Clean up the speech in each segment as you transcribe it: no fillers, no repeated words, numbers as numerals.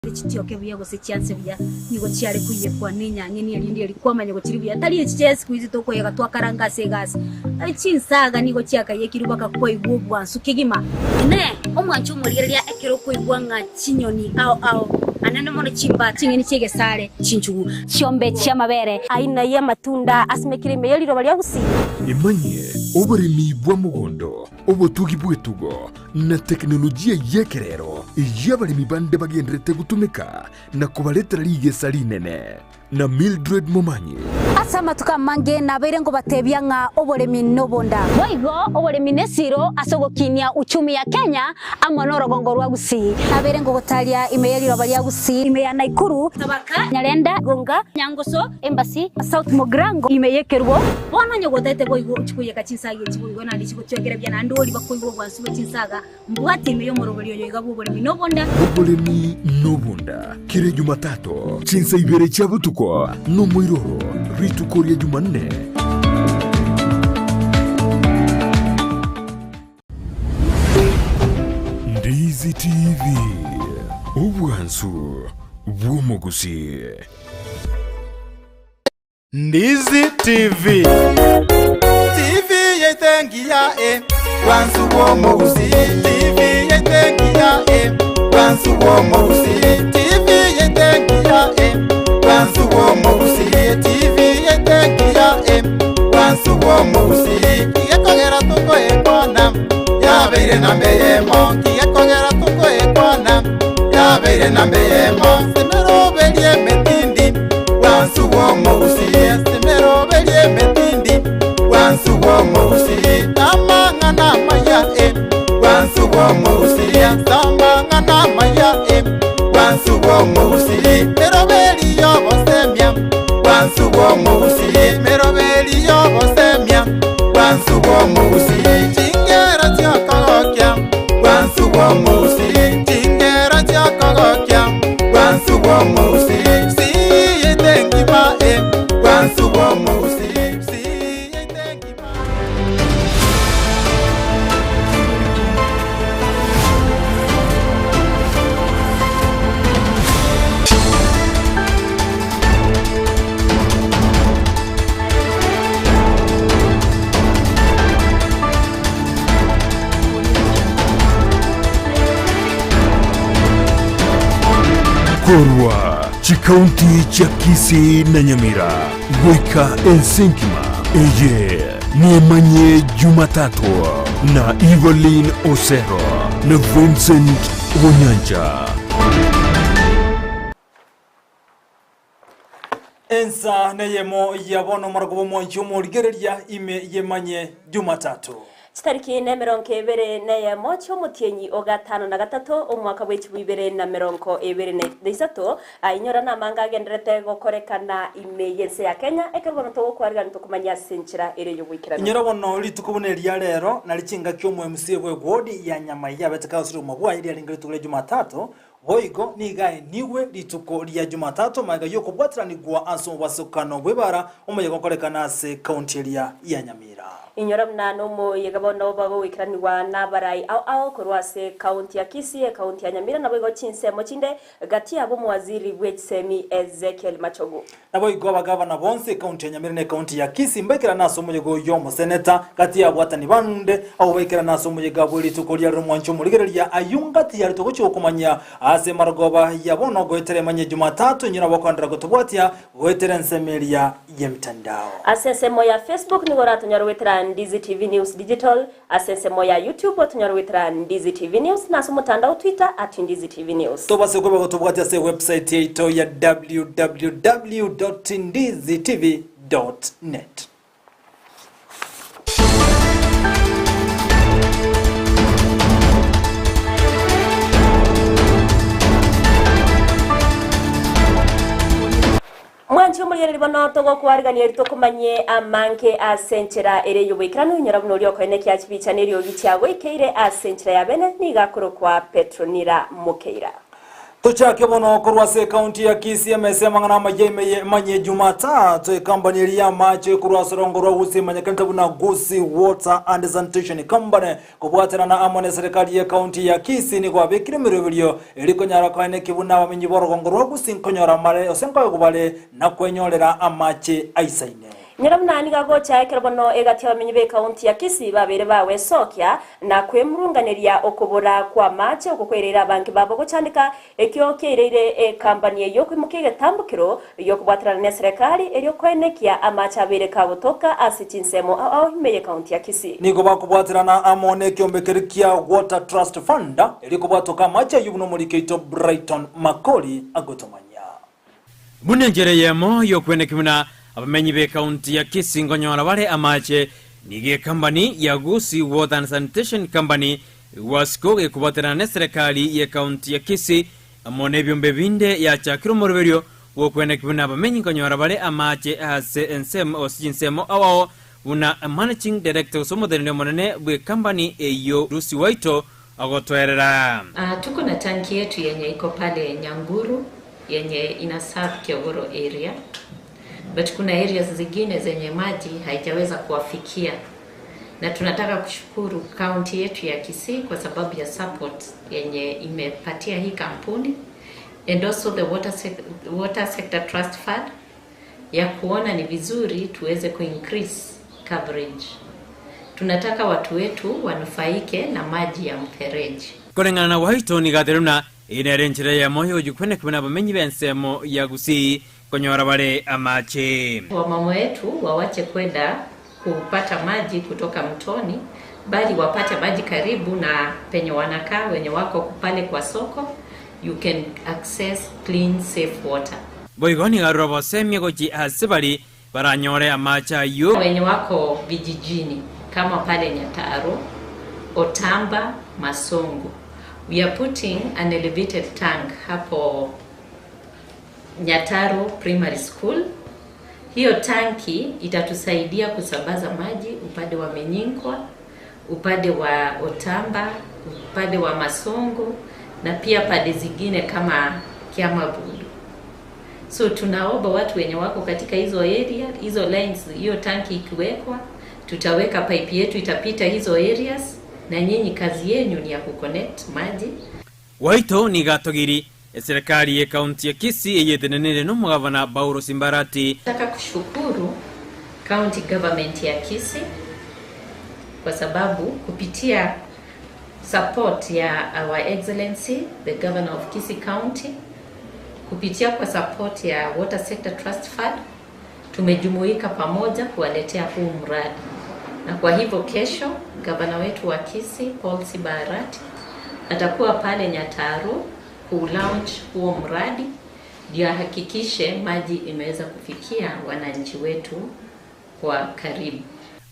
Chitioke buya gose chianse buya nigo chiare koiyekwa nenyang'eni erinde eria kwamanya gochiria buya, tari echi chia siku hizi tokoyega twakaranga ase egasi. Chinsaga nigo chiakaiyekirwe mpaka kwaigwa obwansu kegima. Inee! Omwancha omorigereria ekero okoigwa ng'a chinyoni ao ao, anene mono chimbata, ching'eni chi'egesare, chinchugu, chiombe chi'amabere, aina y'amatunda asimekire ime ye riroba ria Gusii. Emanyie oboremi bwa mogondo, obotugi bw'etugo, na tekinolojia y'ekerero eyio abaremi bande bagendererete gotumeka na kobaretera rigesa rinene. Na Mildred Momanyi. Ase amatuko amange nabeire nkobatebia ng'a oboremi nobonda. Boigo oboremi nesiro ase ogokinia uchumi ya Kenya amo norogongo rwa Gusii. Nabeire ngogotaria ime ye riroba ria Gusii, ime ya Nakuru, Tabaka, Nyarenda, Gonga, Nyangoso, Embasi, South Mugirango, ime y'ekerubo. Bono onye gotagete boigo ochie koiyeka chinsaga echi boigo naende chigotwekera buya naende oria bakoigwa obwansu bwe chinsaga, mbwate ime y'omoroberi oyo iga bw'oboremi nobonda. Oboremi nobonda, kera Ejumatato, chinsa ibere chia botuko, nomoiroro, rituko ria Jumanne. Ndizi TV, obwansu bw'omogusii. Ndizi TV. TV yaito engiya e, bwansu bw'omogusii. TV yaito engiya e, bwansu bw'omogusii. TV yaito engiya e, bwansu bw'omogusii. TV yaito engiya e, bwansu bw'omogusii. Kigekogera tokoekwana, yabeire namba eyemo. Kigekogera tokoekwana, yabeire namba eyemo. Semeroberie emetindi. Bwansu bw'omogusii, Emeroberio emetindi, Bwansu bw'omogusii, Amang'ana amaya e, Bwansu bw'omogusii, Amang'ana amaya e, Bwansu bw'omogusii, Emeroberi y'obosemia, Bwansu bw'omogusii, Emeroberi y'obosemia, Bwansu bw'omogusii, Chingero chi'okogokia, Bwansu bw'omogusii, Chingero chi'okogokia, Bwansu bw'omogusii. Korwa chikaunti chia Kisii na Nyamira goika ense engima, eye nemanye Jumatatu na Evelyn Osero na Vincent Onyancha. Ensa neyemo ya bono omorogoba omwanchi omorigereria ime yemanye Jumatatu. Chitariki nemerongo ebere neyemo chi'omotienyi o gatano na gatato, omwaka bw'echibu ibere na merongo ebere na isato, inyora namange agenderete gokorekana ime y'ense ya Kenya, ekero bono togokwarigania tokomanya ase enchera ere y'ogoikeranu. Inyora bono rituko buna eria rero, nari chingaki omo-MC bw'ewodi ya Nyamai yabete kaosire obogima bwaye riarenge rituko ria Jumatatu, Boigo nigo aenigwe rituko ria Jumatatu magega y'okobwatiranigwa ase omobasokano bw'ebara omoyega okorekana ase county eria ya Nyamira. Inyora buna nomoyega bono bagoikeranigwa nabarai ao ao korwa ase county ya Kisii, ecounty ya Nyamira naboigo chinsemo chinde gati yabo omowaziri bwechisemi Ezekiel Machogu. Naboigo abagavana bonsi ekaunti ya Nyamira na ekaunti ya Kisii mbaikerane ase omoyega oyio omoseneta gati y'abwatani bande abwo baikerane ase omoyega bwe rituko ria rero mwanche omorigereria ayio ngati yaretwe gochia gokomanyia ase emarogoba ya bono goetera emanye Jumatatu inwe nabo okoenderera gotobwatia goetera ensemo eria y'emitandao. Ase ensemo ya Facebook nigo oratonyore goetera Ndizi TV News Digital, Ase ensemo ya YouTube otonyore goetera Ndizi TV News na ase omotandao Twitter at Ndizi TV News. Tobase koba gotobwatia ase ewebsite yaito ya www dot ndizi tv dot net. Mwanche omorigereria bono togokwarigania erio tokomanye amange ase enchera ere y'oboikeranu, inyora buna oria okoenekia chibicha na eriogi chiagoikeire ase enchera ya bene, nigo akorokwa Petronila Mokeira. Tochake bono korwa ase ekaunti ya Kisii emesa y'amang'ana amaya ime ye emanyie Jumatatu ekambani eria y'amache korwa ase orongo rwa Gusii emanyekanete buna Gusii Water and Sanitation Company kobwaterana amo neserikali y'ekaunti ya Kisii nigo abekire emeroberio eri konyara koeneki buna abamenyi b'orogongo rwa Gusii nkonyora mare gose nkoegwa bare na kwenyorera amache aisaine. Nyora buna nigo agocha ekero bono egati y'abamenyi b'ekaunti ya Kisii babeire bagwesokia na kwemurunganeria okobora kw'amache okwo kwaireire abange babo gochandeka, ekio kiaireire ekambani eyio koimokia egetambokero gi'okobwaterana neserekari erio koenekia amache abeire kagotoka ase chinsemo ao ao ime y'ekaunti ya Kisii. Nigo bakobwaterana amo nekiombe keria kia Water Trust Fund erio kobwatoka amache ayio buna omoriki oito Brighton Makori agotomanyia. Buna enchera eyemo y'okweneki buna abamenyi b'ekaunti ya Kisii nkonyora bare amache, nigo ekambani ya Gusii Water and Sanitation Company Wasco gekobwaterana n'eserekari y'ekaunti ya Kisii amo nebiombe binde yachakire omoroberio bw'okweneki buna abamenyi nkonyora bare amache ase ensemo gose chinsemo ao ao buna Managing Director gose omoteneneri omonene bw'ekambani eyio Lucy Waito agotoerera. Tuko na tanki yetu yenye iko pale Nyanguru yenye ina serve Kiogoro area but kuna areas zingine zenye maji haijaweza kuwafikia na tunataka kushukuru county yetu ya Kisii kwa sababu ya support yenye imepatia hii kampuni and also the water, sec water sector trust fund ya kuona ni vizuri tuweze kuincrease coverage. Tunataka watu wetu wanufaike na maji ya mfereji. Koreng'ana na Waito nigo ateire buna Eye nere enchera eyemo y'ogochia buna abamenyi b'ensemo ya Gusii konyora bare amache. Wamama wetu wawache kwenda kupata maji kutoka mtoni bali wapate maji karibu na penye wanakaa wenye wako pale kwa soko you can access clean safe water. Boigo nigo arure obosemia gochia ase baria baranyore amache ayio. Wenye wako vijijini kama pale Nyataro, Otamba, Masongo we are putting an elevated tank hapo Nyataro Primary School. Hiyo tanki itatusaidia kusambaza maji upande wa Menyinkwa, upande wa Otamba, upande wa Masongo na pia pande zingine kama Kiamabudu. So tunaomba watu wenye wako katika hizo area, hizo lines, hiyo tanki ikiwekwa, tutaweka pipe yetu itapita hizo areas, na nyinyi kazi yenyu ni ya kuconnect maji. Gwaito nigo atogiri eserekari y'ekaunti ya Kisii eyetenenire nomogavana Paulo Simbarati. Nataka kushukuru county government ya Kisii kwa sababu kupitia support ya Our Excellency the Governor of Kisii County, kupitia kwa support ya Water Sector Trust Fund tumejumuika pamoja kuwaletea huu mradi, na kwa hivyo kesho gavana wetu wa Kisii Paul Sibarati atakuwa pale Nyataru ku launch huo mradi ndio ahakikishe maji imeweza kufikia wananchi wetu kwa karibu.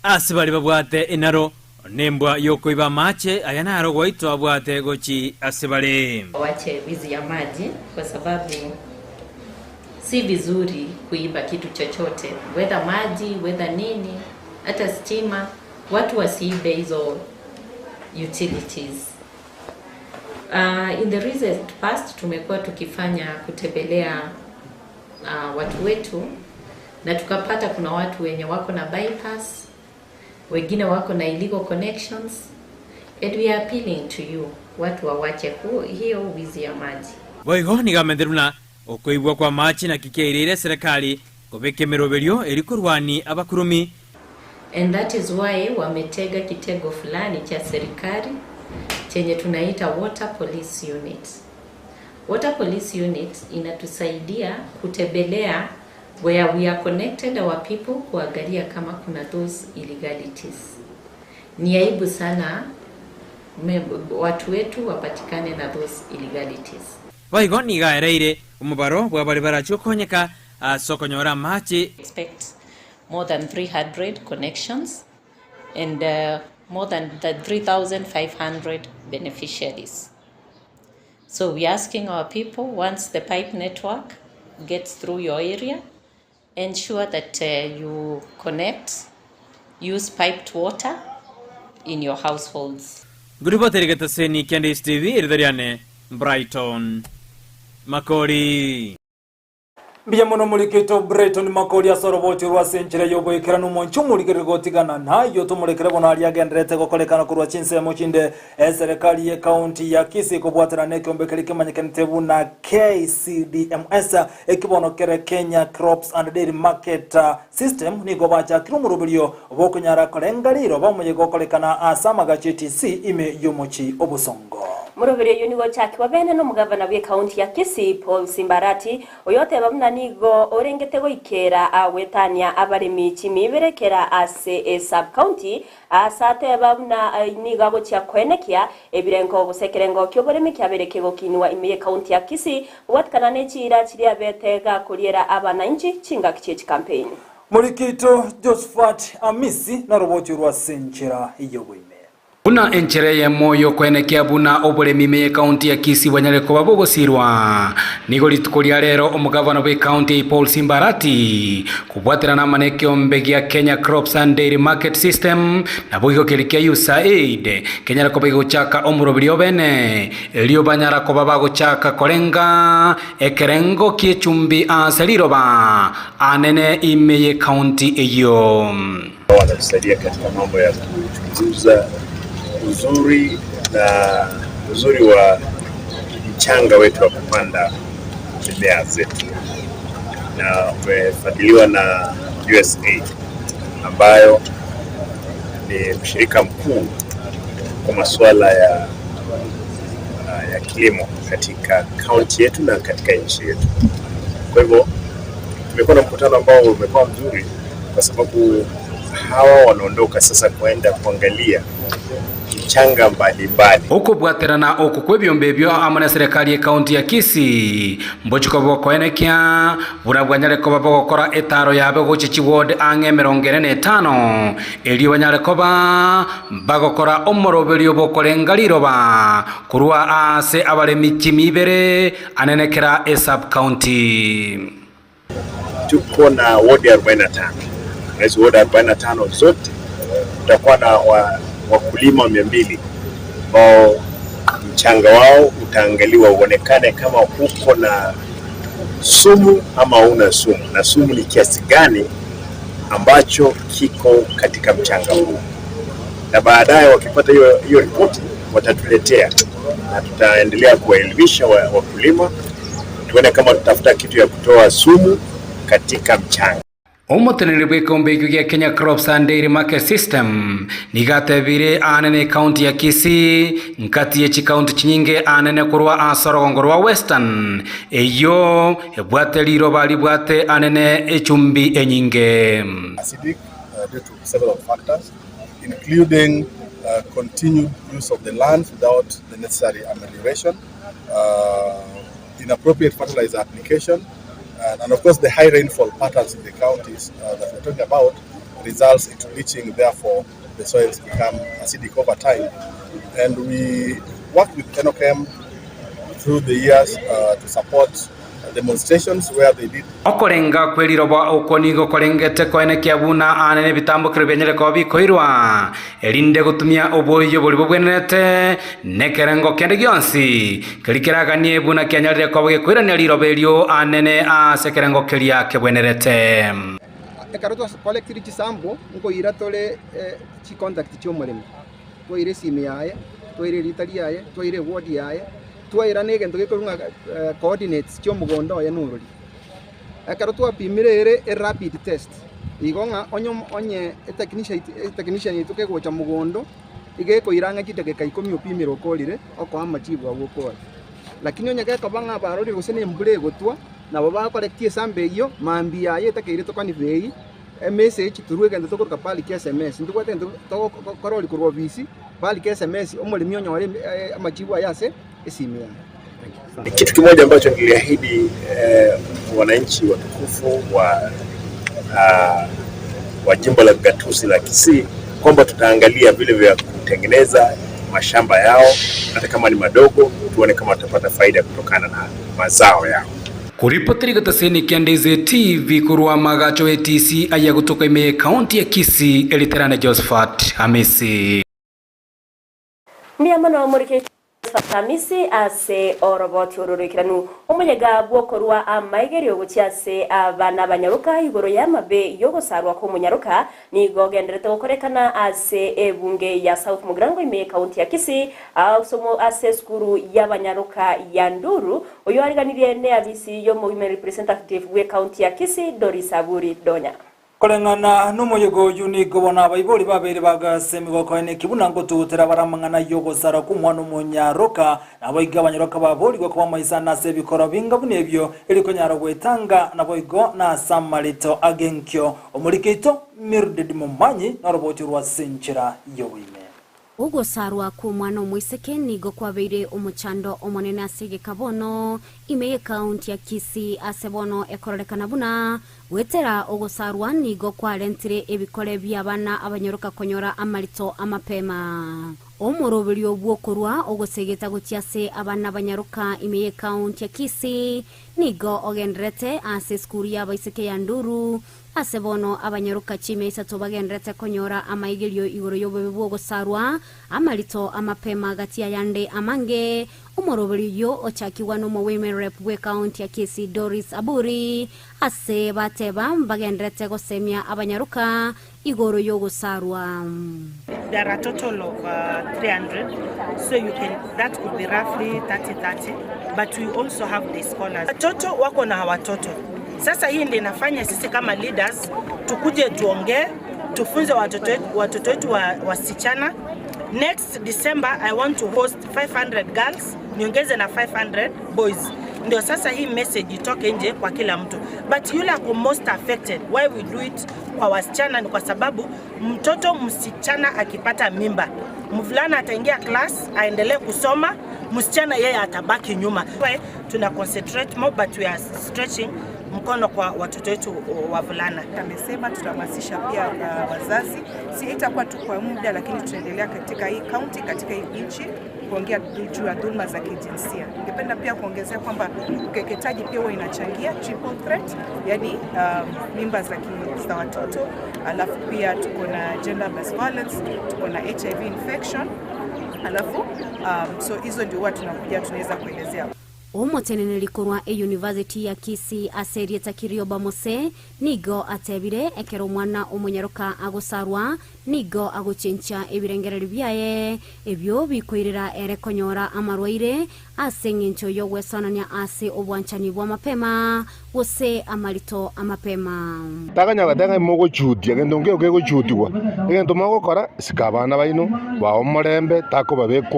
Ase baria babwate enaro, nembwa y'okoiba amache, aya naro gwaito abwate gochi ase bare. Wache wizi ya maji kwa sababu si vizuri kuiba kitu chochote, whether maji, whether nini, hata stima, watu wasiibe hizo utilities. In the recent past tumekuwa tukifanya kutembelea watu wetu na tukapata kuna watu wenye wako na bypass, wengine wako na illegal connections and we are appealing to you, watu wawache hiyo wizi ya maji. Boigo nigo amentere buna okoibwa kw'amache naki kiaireire eserekari kobeka emeroberio eria korwania abakurumi. And that is why wametega kitengo fulani cha serikali chenye tunaita Water Police Unit. Water Police Unit inatusaidia kutembelea where we are connected our people kuangalia kama kuna those illegalities. Ni aibu sana watu wetu wapatikane na those illegalities. Boigo nigo aereire omobaro bwa baria barachie gokonyeka ase okonyora amache. Expect more than 300 connections and more than 3,500 beneficiaries. So we are asking our people, once the pipe network gets through your area, ensure that you connect, use piped water in your households. Ngoriboteri getaseni kia Ndisi TV, erieta riane Brighton Makori. Mbuya mono morikito Brighton Makori ase oroboti orwo ase enchera y'oboikeranu omonche omorigereri gotigana nayio tomorekere bono aria agendererete gokorekana korwa chinsemo chinde eserekari ye county ya Kisii kobwatana nekeombe keria kemanyekanete buna KCDMS eki bono kere Kenya Crops and Dairy Market System nigo bachakire omoroberio bw'okonyara korenga riroba omoyega okorekana ase amagacho ATC ime y'omochie obosongo. Moroberi oyio nigo ochakigwa bene nomogavana bw'ekaunti ya Kisii, Paul Simbarati, oyoteba buna nigo orengete goikera goetania abaremi chimiibere kera ase esub-county, ase ateba buna nigo agochia koenekia ebirengo gose ekerengo ki'oboremi kiabeire kegokinigwa ime y'ekaunti ya Kisii kobwatikana ne chiira chiria abete gakoriera abananchi chingaki chie chikampeini. Morikito Josphat Amisi naroboti orwa ase enchera y'oboime. Buna enchera eyemo y'okoenekia buna oboremi ime y'ekaunti ya Kisii bwanyare koba bogosirwa, nigo rituko ria rero omogavana bw'ekaunti eye Paul Simbarati kobwaterana amo nekeombe gia Kenya Crops and Dairy Market System naboigo keria kia USAID kenyare koba gegochaka omoroberio obene erio banyara koba bagochaka korenga ekerengo ki'echumbi ase riroba anene ime y'ekaunti eyio. Wanatusaidia katika mambo ya kuchunguza uzuri na uzuri wa mchanga wetu wa kupanda mimea zetu, na umefadhiliwa na USAID ambayo ni mshirika mkuu kwa masuala ya, ya kilimo katika kaunti yetu na katika nchi yetu. Kwa hivyo tumekuwa na mkutano ambao umekuwa mzuri kwa sababu hawa wanaondoka sasa kwenda kuangalia mchanga mbalimbali. Okobwaterana oko kw'ebiombe ebio amo neserekari y'ekaunti ya Kisii mbochiko bokoenekia buna bwanyare koba bogokora etaro yabe gochia chiward ang'e emerongo ene na etano, erio banyare koba bagokora omoroberio bw'okorenga riroba korwa aase abaremi chimi ibere anene kera esub-county. Tuko na wodi 45 na hizo wodi 45 zote tutakuwa na wakulima 200 ambao mchanga wao utaangaliwa uonekane kama uko na sumu ama una sumu, na sumu ni kiasi gani ambacho kiko katika mchanga huu, na baadaye wakipata hiyo hiyo ripoti watatuletea na tutaendelea kuwaelimisha wakulima tuone kama tutafuta kitu ya kutoa sumu katika mchanga. Omoteneneri bw'ekeombe ekio gia Kenya Crops and Dairy Market System nigo atebire anene ekaunti ya Kisii nkati ye chikaunti chinyinge anene korwa ase orogongo rwa Western eyio ebwate riroba ribwate anene echumbi enyinge. Acidic due to several factors including continued use of the lands without the necessary amelioration, inappropriate fertilizer application, and of course the high rainfall patterns in the counties that we're talking about results into leaching, therefore the soils become acidic over time. And we worked with Enochem through the years to support demonstrations where they did. Okorenga kw'eriroba okwo nigo korengete koenekia buna aane nebitambokero bianyare koba bikoirwa, erinde gotumia oboyio boria bobwenerete, nekerengo kende gionsi keria keraganie buna kianyarire koba gekoirania riroba erio aanene ase ekerengo keria kebwenerete. Ekero twa collectire chisample, nkoira tore chicontact chi'omoremi, twaira esimi yaye, twaira erita riaye, twaira eward yaye, twaira na egento gekorwa ng'a coordinates chi'omogondo oye norori. Ekero twapimire ere erapid test, igo ng'a onye onye etechnician etechnician yaito kegocha mogondo, iga ekoira ang'e chidakika ikomi opimire okorire, okoa amachibu agwo okore. Lakini onye gekoba ng'a barorire gose na embura egotwa, nabo bagokorektia esambe eyio, mambia yaye etakeire tokonivey emessage through egento tokoroka bulk sms. Ntobwate egento togokorori korwa ofisi, bulk sms, omoremi onyore amachibu aye ase esimi yaye. Kitu kimoja ambacho niliahidi eh, wananchi watukufu wa, uh, wa jimbo la gatuzi la Kisii kwamba tutaangalia vile vya kutengeneza mashamba yao hata kama ni madogo, tuone kama tutapata faida kutokana na mazao yao. Koripoteri getaseni kia Ndeze TV korwa amagacho ATC aya gotoka ime ekaunti ya Kisii eriterane Josephat Amisi. Mbuya mono morikei. Josphat Amisi ase oroboti oro roikeranu omoyega bw'okorua amaigerio gochia ase abana abanyaroka igoro y'amabe y'ogosarwa kw'omonyaroka nigo ogenderete gokorekana ase ebunge ya South Mugirango ime y'ekaunti ya Kisii ase esukuru y'abanyaroka ya Nduru oyio ariganirie neabisi y'omo-women representative bw'ekaunti ya Kisii Doris Aburi Donya. Koreng'ana nomoyega oyio nigo bono abaibori babeire bagase emegoko ene ki buna ngotugutera bare amang'ana y'ogosara kw'omwana omonyaroka, naboigo abanyaroka baborigwe koba amaisane ase ebikoro binga buna ebio, erio konyara gwetanga, naboigo nase amarito ag'enkio. Omoriki oito Mildred Momanyi noroboti orwa ase enchera y'oboime. Ogosarwa kw'omwana omoiseke nigo kwabeire omochando omonene ase egeka bono ime y'ekaunti ya Kisii ase bono ekororekana buna goetera ogosarwa nigo kwarentire ebikore bi'abana abanyoroka konyora amarito amapema. Omoroberio bw'okorwa ogosegeta gochia ase abana abanyaroka ime y'ekaunti ya Kisii nigo ogendererete ase esukuru y'abaiseke ya Nduru Ase bono abanyaroka chimia isato bagendererete konyora amaigerio igoro y'obobe bw'ogosarwa, amarito, amapema gati y'ayande amange. Omoroberi oyio ochakigwa n'omowomen rep bw'ekaunti ya Kisii Doris Aburi, ase bateba mbagendererete gosemia abanyaroka igoro y'ogosarwa. There are a total of 300 so you can that could be roughly 30 30 but we also have the scholars. Watoto wako na watoto. Sasa hii ndio inafanya sisi kama leaders tukuje tuongee, tufunze watoto watoto wetu wa wasichana. Next December I want to host 500 girls, niongeze na 500 boys. Ndio sasa hii message itoke nje kwa kila mtu, but yule ako most affected, why we do it kwa wasichana ni kwa sababu Mtoto msichana akipata mimba, mvulana ataingia class aendelee kusoma, msichana yeye atabaki nyuma. Tuna concentrate more but we are stretching mkono kwa watoto wetu wavulana. Amesema tutahamasisha pia wazazi, si itakuwa tu kwa muda, lakini tutaendelea katika hii county, katika hii nchi kuongea juu ya dhulma za kijinsia. Ningependa pia kuongezea kwamba ukeketaji pia huwa inachangia triple threat, yani mimba za, za watoto, alafu pia tuko na gender based violence, tuko na HIV infection, alafu so hizo ndio huwa tunakuja tunaweza kuelezea. Omoteneneri korwa eyunivasiti ya Kisii ase erieta Kirioba Mose nigo atebire ekero omwana omonyaroka agosarwa nigo agochencha ebirengererio biaye ebio bikoirera ere konyora amarwaire ase engencho y'ogwesoanania ase obwanchani bwa mapema gose amarito amapema. Takanya goteba ng'a mogochutia gento nkeiyo kegochutigwa, egento mogokora, sika abana baino, bae omorembe, takobabeka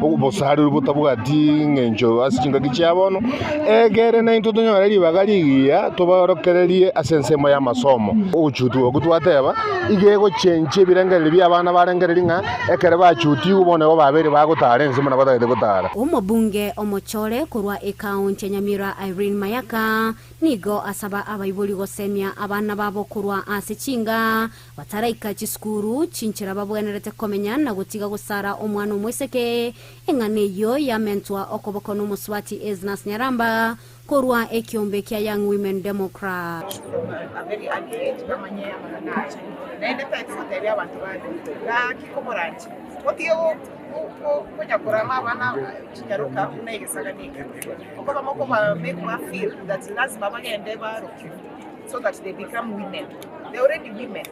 obosareri botabwati ng'encho ase chingaki chia bono, egere naintwe tonyore ribaga rigiya tobaorokererie ase ensemo y'amasomo. Ogochutigwa okwo twateba, iga egochenchia ebirengererio bi'abana barengererie ng'a ekero bachutigwe bono igo babeire bagotara ense buna batagete gotara. Omobunge omochore korwa ekaunti ya Nyamira Irene Mayaka nigo asaba abaibori gosemia abana babo korwa ase chinga bataraika chisukuru chinchera babwenerete komenya na gotiga gosara omwana omoiseke. Eng'ana eyio yamentwa okoboko nomosubati Esnas Nyaramba korwa ekiombe kia Young Women Democrats. Konya korama abana chinyaroka buna egesagani eke, okoba mokoba make ba feel that lazima bagende baroke so that they become women. They already women.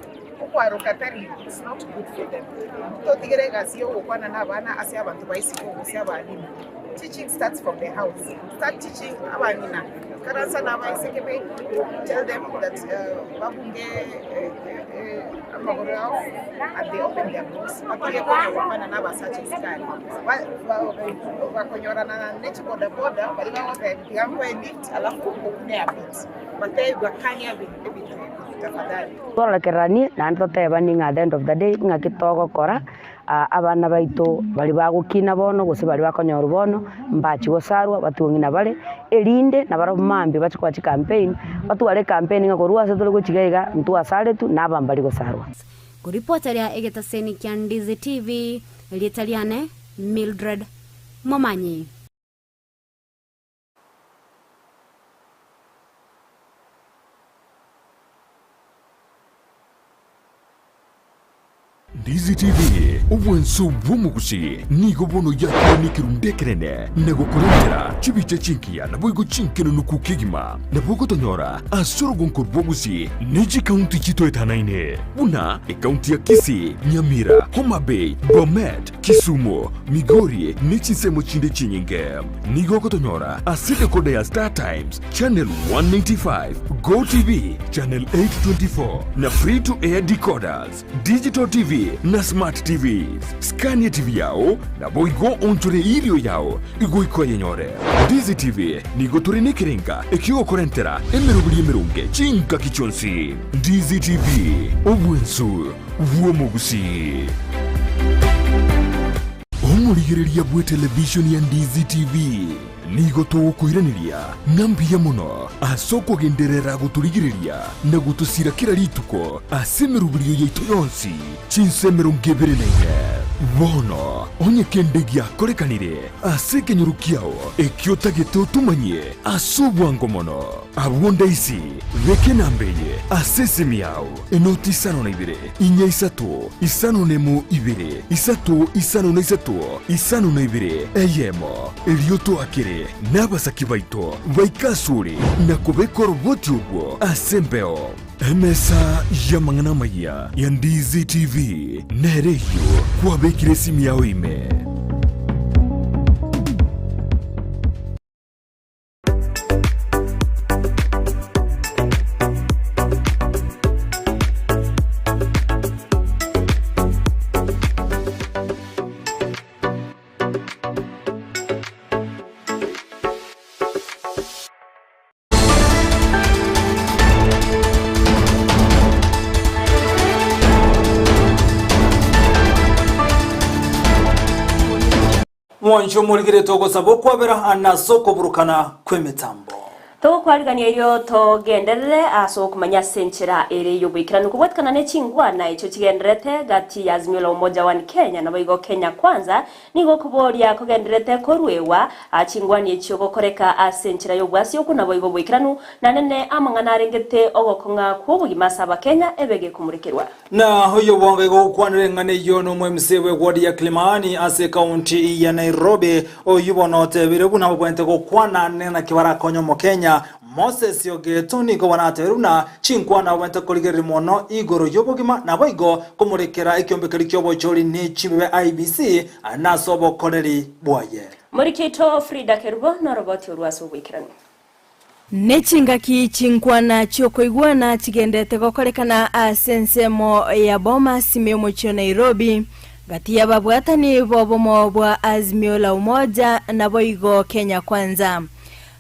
Okwaroka tari it's not good for them. Totigere egasi ya ogokwana na abana ase abanto ba isiko gose abalimu. Teaching starts from the house. Start teaching abang'ina karansa na abaiseke baino tell them that babunge amagoro ao and they open their books batige konya gokwana na abasacha isiko aria. Bakonyorana ne chibodaboda baria bagoteba tiga nkoe lift alafu okune a bit. Batebi bakanie ebinto ebi tafadhali. Tworokereranie naende totebanie ng'a at the end of the day ng'aki togokora abana baito baria bagokina bono gose baria bakonyorwa bono mbachie gosarwa batigwe ng'ina bare, erinde nabarabwo mambia bachie koa chicampaign, batware ecampaign ng'a korwa ase tore gochia iga iga ntwasaretwe na aba mbari gosarwa. Koripota ria egetaseni kia Ndizi TV, erieta riane Mildred Momanyi. Ndizi TV, obwanso bw'omogusi, nigo bono yakire nekerundu ekenene na gokorentera chibicha chingiya naboigo chinkenenuku kegima. Nabo ogotonyora ase orogonko rw'ogusi ne chikaunti chitoetanaine buna ekaunti ya Kisii, Nyamira, Homa Bay, Bomet, Kisumu, Migori ne chinsemo chinde chinyinge. Nigo ogotonyora ase decoder ya Star Times, Channel 195, Go TV, Channel 824 na Free to Air decoders, Digital TV na Smart TVs. Scan TV yao naboigo onchore irio yao igoika oyenyore. Ndizi TV nigo tore nekerenga ekiogokorentera emeroberi emeronge chingaki chionsi. Ndizi TV, obwensu bw'omogusii. Omorigereria bw'etelevishoni ya Ndizi TV nigo togokoiraneria ng'a mbuya mono ase okogenderera gotorigereria na gotosira kera rituko ase emeroberio yaito yonsi chinsa 24. Bono onye kende giakorekanire ase ekenyoro kiao ekio otagete otomanyie ase obwango mono, abwo ndaisi beka enamba eye ase esimi yao. Enoti 52, inya isato, 51 ibere, isato 53, 52, eyemo. Erio toakere nabasaki baito baike asore na kobeka oroboti orwo ase embeo. Emesa y'amang'ana amayia ya Ndizi TV nere eyio kwabekire esimi yao ime. Mwanche omorigerete ogosaba okwabera ase okoburukana kw'emetambo. Togokwarigania erio togenderere ase okomanya ase enchera ere y'oboikeranu kobwatikana ne chingwana echio chigendererete gati ya Azimio la Umoja One Kenya naboigo Kenya Kwanza nigo okoboria kogendererete koruegwa chingwani echio gokoreka ase enchera y'obwasi okwo naboigo oboikeranu nanene amang'ana arengete ogokong'a kw'obogima ase abakenya ebe gekomurekerwa. Na oyobwango igo gokwanera eng'ana eyio nomo-MC bw'eward ya Kilimani ase ekaunti ya Nairobi, oyio bono otebire buna babwenerete gokwana naki barakonye omokenya Moses Ogeto nigo bono atebire buna chinkwana babwenerete korigereria mono igoro y'obogima naboigo komorekera ekiombe keria ki'obochori ne chimbibe IEBC nase obokoreri bwaye. Morikito Frida Kerubo noroboti orwo ase oboikeranu. Ne chingaki chinkwana chi'okoigwana chigendete gokorekana ase ensemo ya Bomas ime y'omochie o Nairobi, gati y'ababwatani b'obomo bwa Azimio la Umoja naboigo Kenya Kwanza.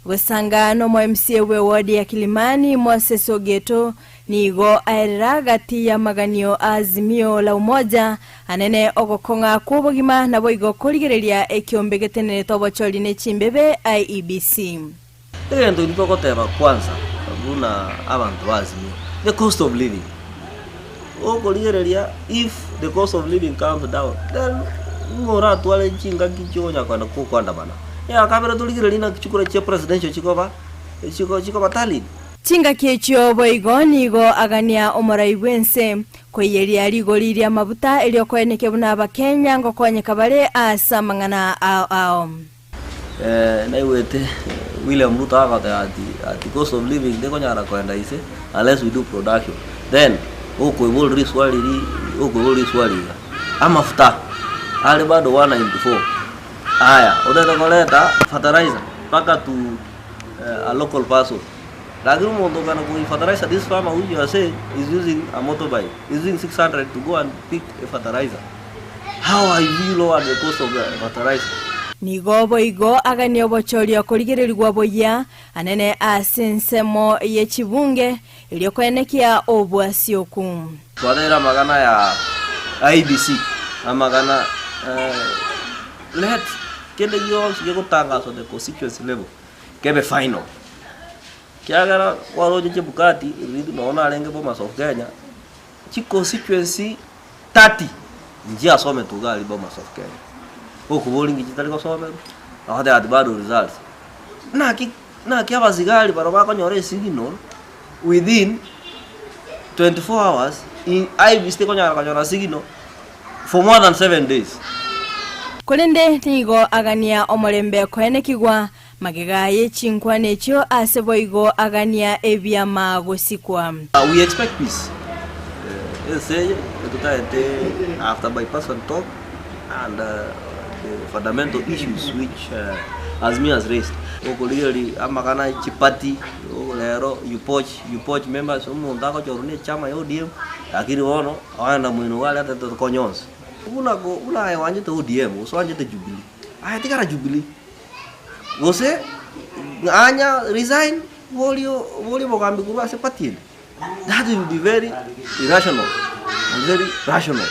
Gosanga nomo MCA bwe ward ya Kilimani Moses Ogeto nigo aerera gati y'amaganio a Azimio la Umoja anene ogokong'a kw'obogima naboigo korigereria ekiombe getenerete obochori ne chimbebe IEBC. Egento intwe togoteba kwanza buna abanto ba Azimio, the cost of living. Okorigereria if the cost of living comes down, then ng'o oratware chingaki chiogonya kogenda koandamana. Eya kabere torigererie naki chikura chia presidential chikoba, chiko chikoba tallied. Chingaki echio boigo nigo agania omorai bw'ense koiyeria rigori ri'amabuta erio koenekia buna Abakenya ngokonyeka bare ase amang'ana ao ao. Naigwete William Ruto agoteba ati ati cost of living tekonyara koenda inse unless we do production. Then okoiborwa riswali ri okoiborwa riswali iga, amafuta are bado 194 aya otagete koreta fertilizer mpaka to a local person lakini omonto okogenda kogora fertilizer this farmer which you are saying is using a motorbike is using 600 to go and pick a fertilizer. How have you lowered the cost of the fertilizer? Nigo boigo aganie obochoria korigererigwa buya anene ase ensemo ye chibunge, erio koenekia obwasi oku. Twateire amagana ya IEBC, amagana let kende gionsi gegotangaswa the constituency level kebe final. Kiagera kwaroche Chebukati nonya narenge Bomas of Kenya, Chiconstituency 30 nchiasometwe iga aria Bomas of Kenya. Gokoboria inki chitari gosomerwa, bagoteba ati bado results. Naki naki abasigari baria bakonyora esignal within 24 hours, IEBC tekonyara konyora signal. For more than 7 days. Korende nigo agania omorembe koenekigwa magega ye chinkwana echio ase boigo agania ebiama gosikwa. We expect peace ense eye etotaete after bipartisan talk and the fundamental issues which Azimio has raised. Okorigereria amagana chipati rero you poach you poach members omonto agochorwa ne echama ya ODM lakini bono ogenda moino iga aria atete tokonye onsi. Buna buna aye gwanchete ODM gose oanchete Jubilee, aye tigara Jubilee gose anya resign boria boria obogambi korwa ase party ende. That will be very irrational and very rational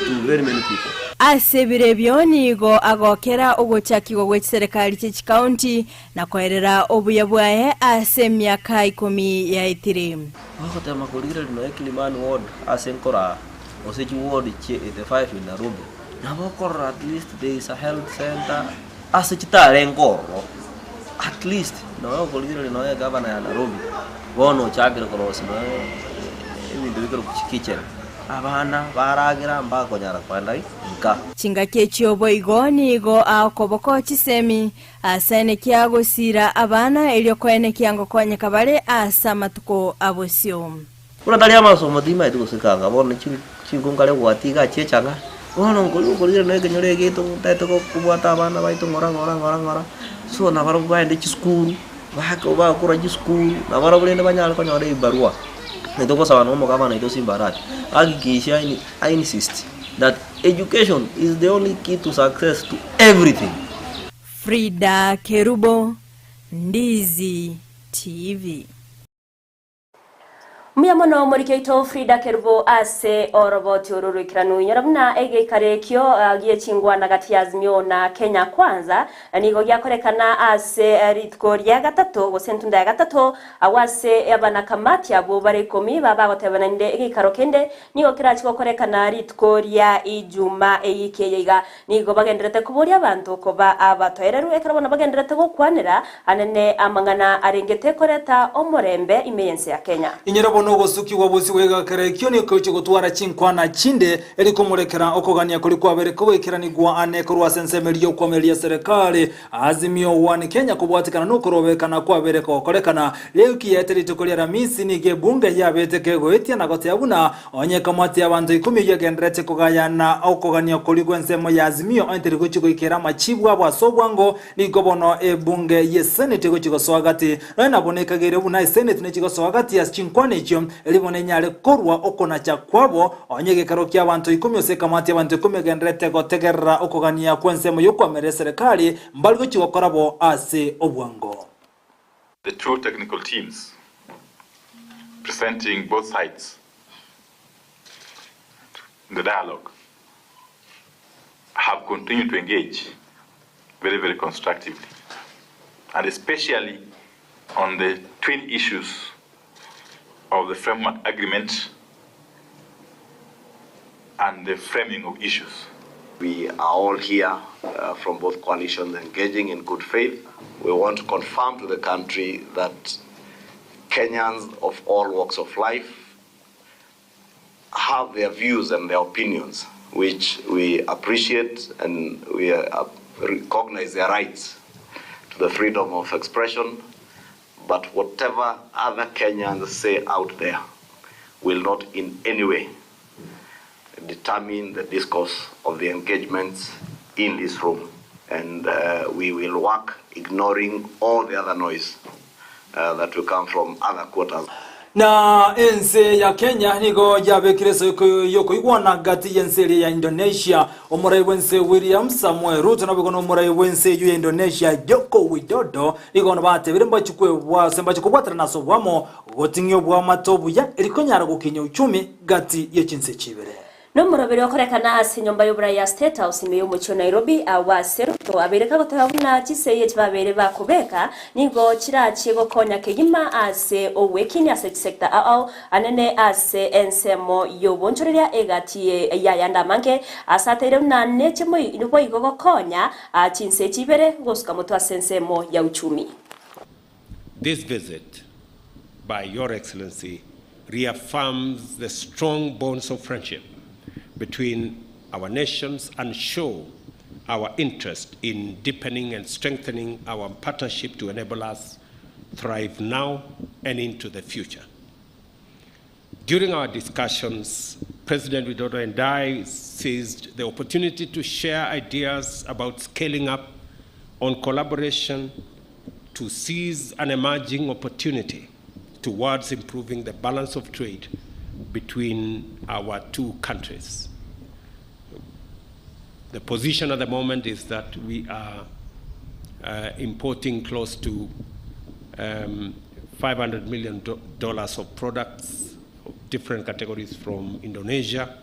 to very many people. Ase ebiro ebio nigo agokera ogochakigwa gwe chiserekari chie chikaunti na koerera obuya bwaye ase emiaka ikomi yaetire. Ogotema korigereria nonya Kilimani ward ase nkoraa gose chiward chie 85 in Nairobi nabo okorora at least there is a health center ase chitarenge ororo at least nonya okorigereria nonya egavana ya Nairobi bono ochakire korosia nonya ebinto bikorokwa chikitchen abana baragera mbakonyara koenda nka. Chingaki echio boigo nigo akoboko chisemi ase enekia gosiira abana erio koenekia ngokonyeka bare ase amatuko a bosio. Buna tari amasomo timaeti gose kanga bono chinko nkare gwatia iga chiechang'a, bono nkori okorigereria na ekenyoro egeito ntaete kobwata abana baito ng'ora ng'ora ng'ora ng'ora, so nabarabwo baende chisukuru, bake bagokora chisukuru, nabarabwo rende banyare konyora ebibarua. Intwe togosaba na omogabana oito Simba Arati, hakikisha yaani a insist that education is the only key to success to everything. Frida Kerubo, Ndizi TV. Mbuya mono omoriki oito Frida Kerubo ase oroboti oro roikeranu. Inyora buna egeikaro ekio gie chingwana gati ya Azimio na Kenya Kwanza nigo giakorekana ase rituko ria gatato gose entunda ya gatato agwo ase abanakamati abwo bare ikomi babagotebana inde egeikaro kende nigo kerachi gokorekana rituko ria Ijuma eyiki eye iga. Nigo bagendererete koboria abanto koba abatoereru ekero bono bagendererete gokwanera anene amang'ana arengete koreta omorembe ime y'ense ya Kenya. Inyora bono ogosukigwa bosio gw'egekero ekio nigo kegochia gotwara chinkwana chinde, eri komorekera okogania koria kwabere kogoikeranigwa ane korwa ase ensemo eria y'okwamereria eserekari. Azimio One Kenya kobwatekana nokorobekana kwabere kogokorekana. Riuki yaete rituko ria Aramisi nigo ebunge yabete kegoetia na goteba buna Onye ekamati y'abanto ikomi eyio egendererete kogayana okogania koria gw'ensemo ya Azimio onye teri gochia goikera amachibu abo ase obwango, nigo bono ebunge y'eseneti egochia gosoa gati. Nonya nabo nekageire buna eseneti nechia gosoa gati ase chinkwana echio, erio bono enyare korwa okonacha kwabo. Onye egekaro ki'abanto ikomi ase ekamati y'abanto ikomi egendererete gotegerera okogania kw'ensemo y'okoamerera eserekari, mbari gochia gokora bo ase obwango. The two technical teams presenting both sides in the dialogue have continued to engage very, very constructively, and especially on the twin issues of the framework agreement and the framing of issues. We are all here uh, from both coalitions engaging in good faith. We want to confirm to the country that Kenyans of all walks of life have their views and their opinions, which we appreciate and we uh, recognize their rights to the freedom of expression. But whatever other Kenyans say out there will not in any way determine the discourse of the engagements in this room. And uh, we will work ignoring all the other noise uh, that will come from other quarters. Na ense ya Kenya nigo yabekire esoko y'okoigwana gati y'ense eria ya Indonesia. Omorai bw'ense William Samoei Ruto naboigo nomorai bw'ense eyio ya Indonesia Joko Widodo nigo bono batebire mbachie kwebwa ase mbachie kobwaterana ase oboamo goting'ia oboamate obuya eri konyara gokinyia uchumi gati ye chinse echi ibere. Nomoroberi okorekana ase enyomba y'oborai ya State House ime y'omochie o Nairobi agwo ase Ruto abeire kagoteba buna chisegi echi babeire bakobeka nigo chirachie gokonya kegima ase ogwekinia ase chisector ao ao anene ase ensemo y'obonchoreria egati y'ayande amange ase ateire buna neche boigo gokonya chinse echi ibere gosuka motwe ase ensemo ya uchumi. This visit by Your Excellency reaffirms the strong bonds of friendship between our nations and show our interest in deepening and strengthening our partnership to enable us thrive now and into the future. During our discussions, President Widodo and I seized the opportunity to share ideas about scaling up on collaboration to seize an emerging opportunity towards improving the balance of trade between our two countries. The position at the moment is that we are uh, importing close to um, $500 million of products of different categories from Indonesia,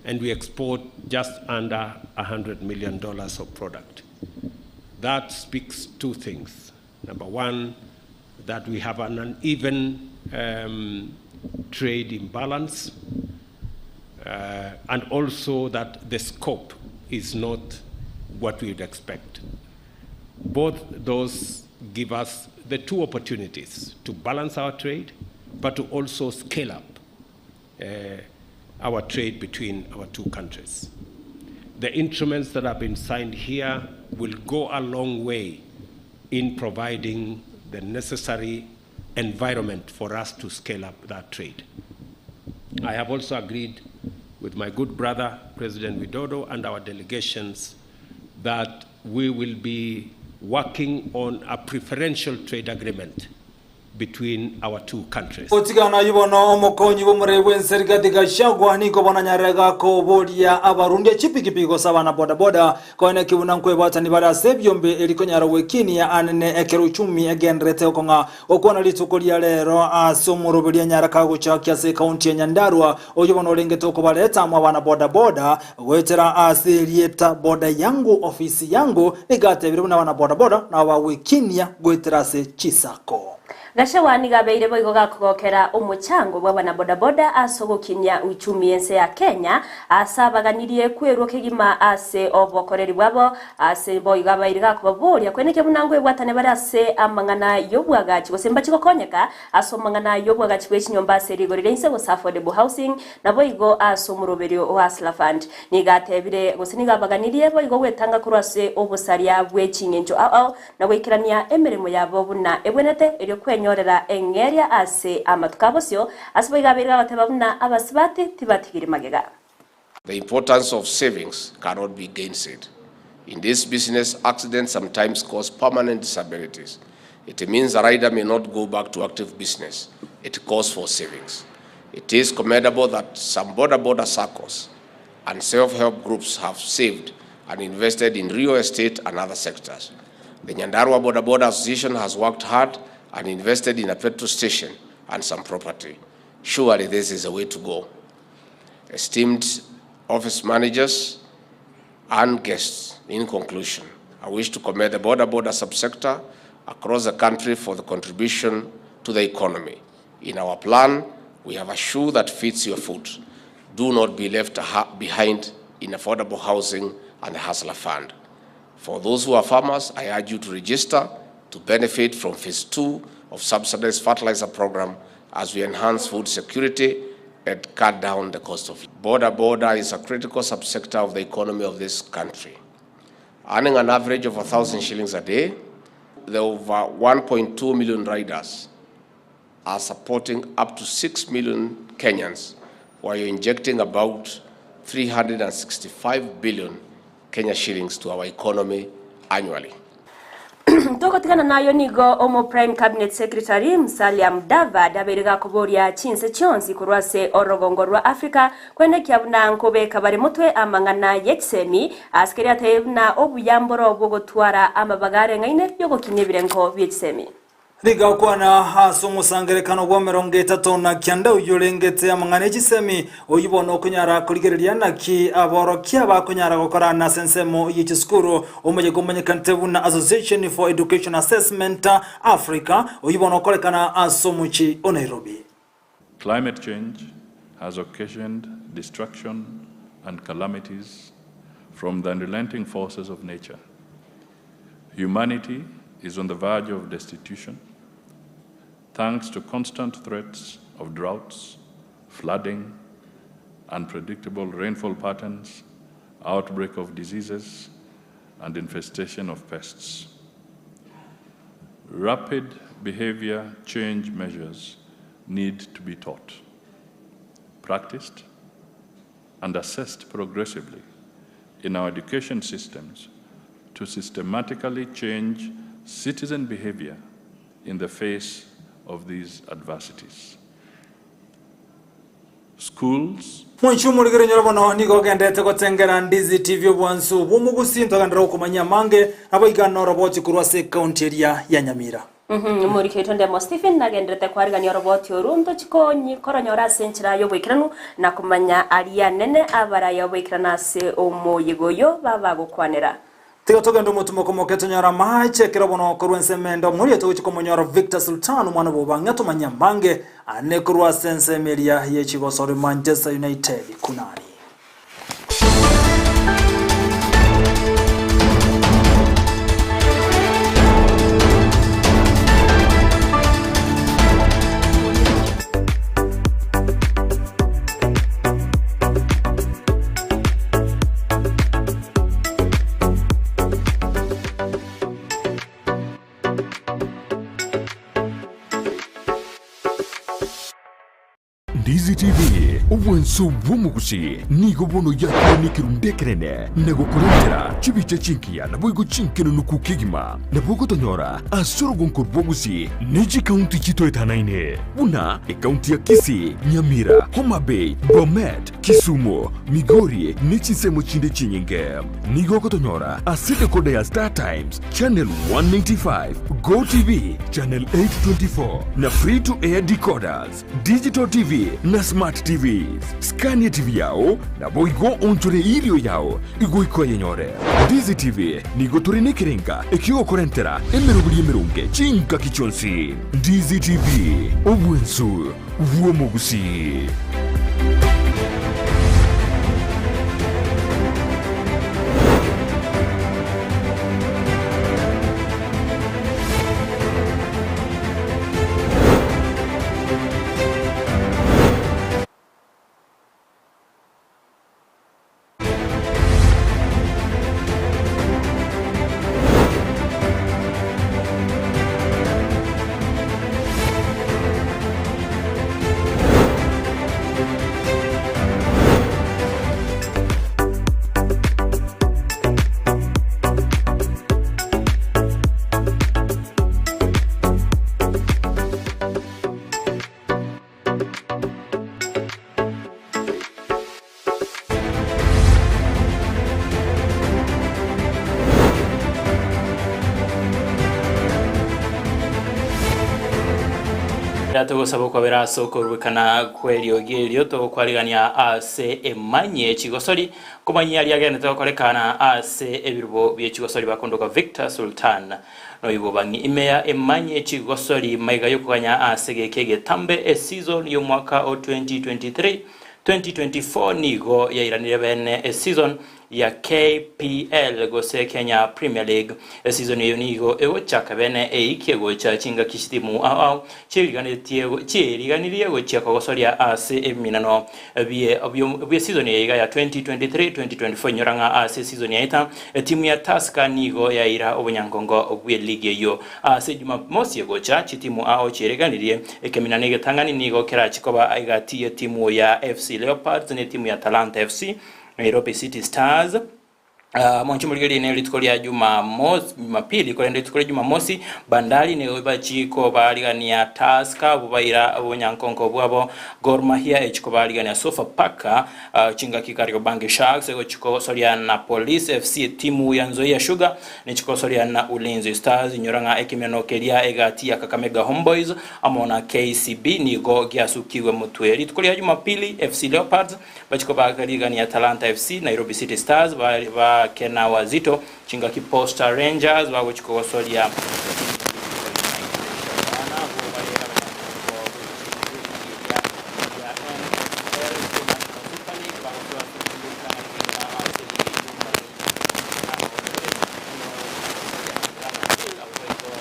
and we export just under $100 million of product. That speaks two things. Number one, that we have an uneven um, trade imbalance, uh, and also that the scope is not what we would expect. Both those give us the two opportunities to balance our trade, but to also scale up uh, our trade between our two countries. The instruments that have been signed here will go a long way in providing the necessary environment for us to scale up that trade. I have also agreed with my good brother, President Widodo, and our delegations that we will be working on a preferential trade agreement between our two countries. Otigana yubono omokonyi bw'omorei bw'enserikati Gachagua nigo bonanyarire gakoboria abarundi chipikipiki gose abana bodaboda koene kibuna nkwebwatani bare ase ebiombe erikonyara gwekinia anene ekero uchumi egenderete okong'a okwana rituko ria rero ase omoroberi anyara kagochakia ase ekaunti ya Nyandarua oyo bono orengete okobareta amo abana bodaboda goetera ase erieta boda yangu ofisi yangu nigatebire buna abana bodaboda nabo bagwekinia goetera ase chisacco. Gachagua nigo abeire boigo gakogokera omochango bwa abanabodaboda ase ogokinia uchumi ense ya Kenya ase abaganirie kwerwa kegima ase obokoreri bwabo ase boigo abaire gakobaboria kweneke buna nkoebwatane bare ase amang'ana y'obwagachi gose mbachi gokonyeka ase omang'ana y'obwagachi bwa echinyomba ase rigori ria inse gose affordable housing naboigo ase omoroberio o Hustler Fund. Nigo atebire gose nigo abaganirie boigo gwetanga korwa ase obosaria bwe ching'encho ao ao na goikerania emeremo yabo buna ebwenerete erio kwenyorera eng'eria ase amatuko a bosio, ase boigo abeire bagoteba buna abasubati tibatigiri magega. The importance of savings cannot be gainsaid. In this business, accidents sometimes cause permanent disabilities. It means a rider may not go back to active business. It calls for savings. It is commendable that some boda boda SACCOs and self-help groups have saved and invested in real estate and other sectors. The Nyandarua Boda Boda Association has worked hard and invested in a petrol station and some property. Surely this is a way to go. Esteemed office managers and guests, in conclusion, I wish to commend the boda boda subsector across the country for the contribution to the economy. In our plan, we have a shoe that fits your foot. Do not be left behind in affordable housing and the Hustler Fund. For those who are farmers, I urge you to register to benefit from phase 2 of subsidized fertilizer program as we enhance food security and cut down the cost of Boda boda is a critical subsector of the economy of this country. Earning an average of 1,000 shillings a day, the over 1.2 million riders are supporting up to 6 million Kenyans while injecting about 365 billion Kenya shillings to our economy annually. Togotigana nayo nigo omo Prime Cabinet Secretary Musalia Mudavadi abeire gakoboria chinse chionsi korwa ase orogongo rwa Africa kwenekia buna nkobeka bare motwe amang'ana y'echisemi ase keria atebire buna obuya mboro bw'ogotwara amabaga areng'aine yogokinia ebirengo bi'echisemi. Rigakwana ase omosangererekano bw'emerongo etato na kianda oyio orengete amang'ana e chisemi, oyio bono okonyara korigereria naki aborokia bakonyara gokora ase ensemo ye chisukuru, omoyega omanyekanete buna Association for Education Assessment Africa, oyio bono okorekana ase omochie o Nairobi. Climate change has occasioned destruction and calamities from the unrelenting forces of nature. Humanity is on the verge of destitution thanks to constant threats of droughts, flooding, unpredictable rainfall patterns, outbreak of diseases, and infestation of pests. Rapid behavior change measures need to be taught, practiced, and assessed progressively in our education systems to systematically change citizen behavior in the face of these adversities. Schools Mwanchi omorigere nyora bono nigo ogenderete gotengera Ndizi TV obwansu bw'omogusi ntogenderere gokomanyia amange nabo iga noroboti korwa ase ekaunti eria ya Nyamira. Omoriki oito Ndemo Stephen nagenderete kwarigania oroboti oru ntochikonyi koronyora ase enchera y'oboikeranu na komanya aria anene abaraya oboikeranu ase omoyega oyo babagokwanera. Tiga togende omotumo komoke tonyore amache ekero bono korwa ensemo ende omoria togochia komonyora Victor Sultan omwana bw'obang'e tomanye amange ane korwa ase ensemo eria ye chigosori Manchester United kunani. Ndizi TV, obwanso bw'omogusi nigo bono yakire nekerundu ekenene na gokorentera chibicha chinkiya naboigo chinkenunuku kegima. Nabo ogotonyora ase orogonko rw'obogusi ne chikaunti chitoetanaine buna ekaunti ya Kisii, Nyamira, Homa Bay, Bomet, Kisumu, Migori ne chinsemo chinde chinyinge. Nigo ogotonyora ase decoder ya Star Times, Channel 195, Go TV, Channel 824 na Free to Air decoders, Digital TV na Smart TVs. Scan TV yao naboigo onchore irio yao igoika oyenyore. Ndizi TV nigo tore nekerenga ekiogokorentera emeroberi emeronge chingaki chionsi. Ndizi TV, obwensu bw'omogusii. Togosaba okwabera ase okoruekana kw'eriogi erio togokwarigania ase emanyie chigosori komanyia aria agenderete gokorekana ase ebirubo bie chigosori bakondoka Victor Sultan Noigo bang'e ime ya emanyie chigosori maiga y'okoganya ase geke egetambe eseason y'omwaka o 2023, 2024 nigo yairanire bene eseason ya KPL gose Kenya Premier League. Eseason eyo nigo egochaka bene eikie gocha chingaki chitimu ao ao chieriganetie chieriganirie gochia kogosoria ase ebiminano bie bie season eye iga ya 2023, 2024 Inyora ng'a ase season yaeta etimu ya Tusker nigo yaira obonyankongo bwe ligi eyio. Ase Jumamosi egocha chitimu ao chiereganirie ekeminano egetang'ani nigo kerachi koba egati yetimu ya FC Leopards ne etimu ya Talanta FC, Nairobi City Stars. Monche morigererie ne rituko ria Jumamosi, Jumapili, korende rituko ria Jumamosi, Bandari nigo bachie kobarigania Tusker, abwo baira obonyankonko bwabo, Gor Mahia echie kobarigania Sofapaka, chingaki Kariobangi Sharks egochia kogosoria na Police FC, etimu ya Nzoia Sugar nechie kogosoria na Ulinzi Stars. Inyora ng'a ekemiano keria egati ya Kakamega Homeboyz amo na KCB nigo giasukigwe motwe. Rituko ria Jumapili, FC Leopards Bachia kobakarigania Talanta FC, Nairobi City Stars, ba Kena Wazito, chingaki Posta Rangers bagochia kogosoria etimu ya Bidco United. Abana abwo bare abanyankoko bw'eligi eria ya NSL Super Super League bagosoa ase omochie bw'eritang'ani kegima ase eligi eyio mbare 52 nigo bagochia kogosoria na Murang'a Seal abwo boigo.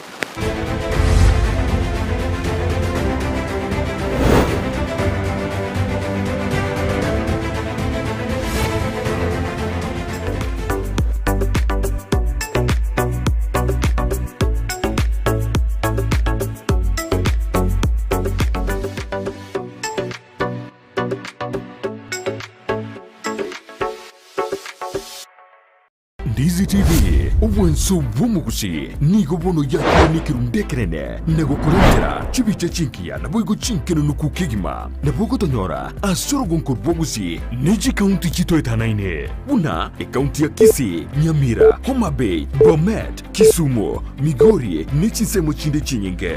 Ndizi TV, obwanso bw'omogusi, nigo bono yakire nekerundu ekenene na gokorentera chibicha chingiya naboigo chinkenenuku kegima. Nabo ogotonyora ase orogonko rw'obogusi ne chikaunti chitoetanaine buna ekaunti ya Kisii, Nyamira, Homa Bay, Bomet, Kisumu, Migori ne chinsemo chinde chinyinge.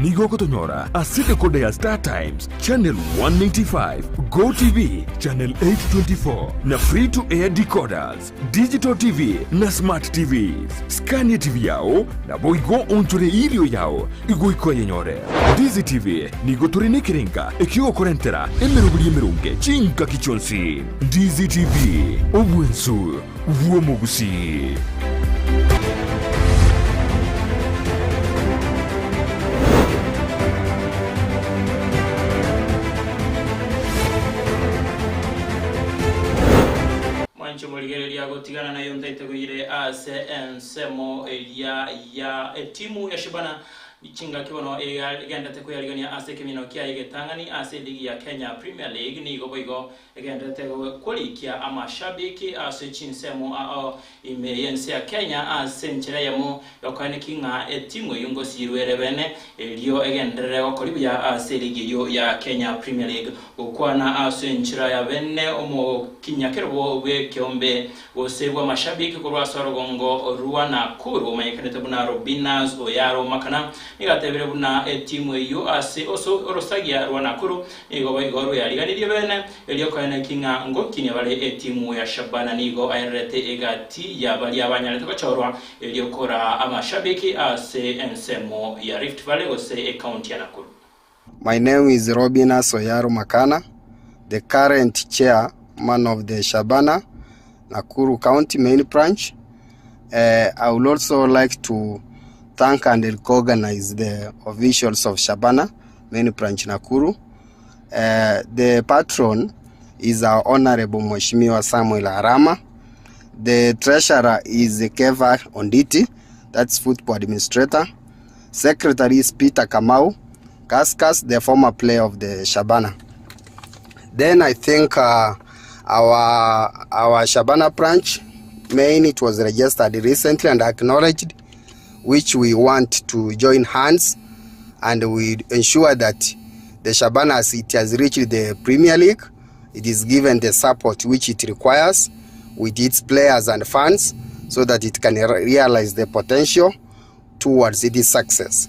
Nigo ogotonyora ase decoder ya Star Times, Channel 195, Go TV, Channel 824 na Free to Air decoders, Digital TV na Smart TVs. Scan etv yao naboigo onchore erio yao igoika oyenyore. Ndizi TV nigo tore nekerenga ekiogokorentera emeroberi emeronge chingaki chionsi. Ndizi TV, obwensu bw'omogusii. Mwanche morigereria gotigana nayo ntaitegoire ase ensemo eria ya etimu ya Shabana Chingaki bono egendete kweyarigania ase ekemino kiaye egetang'ani ase eligi ya Kenya Premier League nigo boigo egenderete korikia amashabiki ase chinsemo ao ime y'ense ya Kenya ase enchera eyemo yokoeneki ng'a etimu eyio ngosirwe ere bene erio egenderere gokori buya ase eligi eyio ya Kenya Premier League. Gokwana ase enchera ya bene omokinyakerogo bw'ekeombe Gose bw'amashabiki korwa ase orogongo rwa Nakuru omanyekanete buna Robinas Oyaro Makana nigo atebire buna etimu eyio ase orosagia rwa Nakuru nigo boigo rweariganirie bene erio koeneki ng'a ngokinia bare etimu ya Shabana nigo aererete egati ya baria banyarete gochorwa erio koraa amashabiki ase ensemo ya Rift Valley gose ekaunti ya Nakuru. My name is Robinus Oyaro Makana, the current chairman of the Shabana Nakuru County Main Branch. I would also like to thank and recognize the officials of Shabana Main Branch Nakuru. The patron is our Honorable Mheshimiwa Samuel Arama. The treasurer is Keva Onditi, that's football administrator. Secretary is Peter Kamau, Kaskas, the former player of the Shabana. Then I think our Shabana branch, main, it was registered recently and acknowledged, which we want to join hands and we ensure that the Shabana, as it has reached the Premier League, it is given the support which it requires with its players and fans so that it can realize the potential towards its success.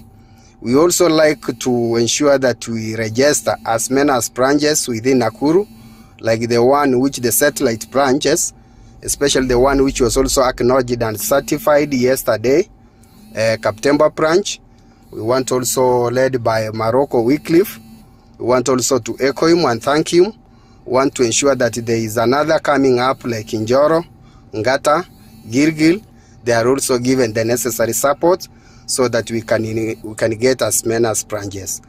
We also like to ensure that we register as many as branches within Nakuru, like the one which the satellite branches, especially the one which was also acknowledged and certified yesterday, Kaptembwa branch. We want also led by Morocco Wycliffe. We want also to echo him and thank him. We want to ensure that there is another coming up like Njoro, Ngata, Gilgil. They are also given the necessary support so that we can get as many as branches.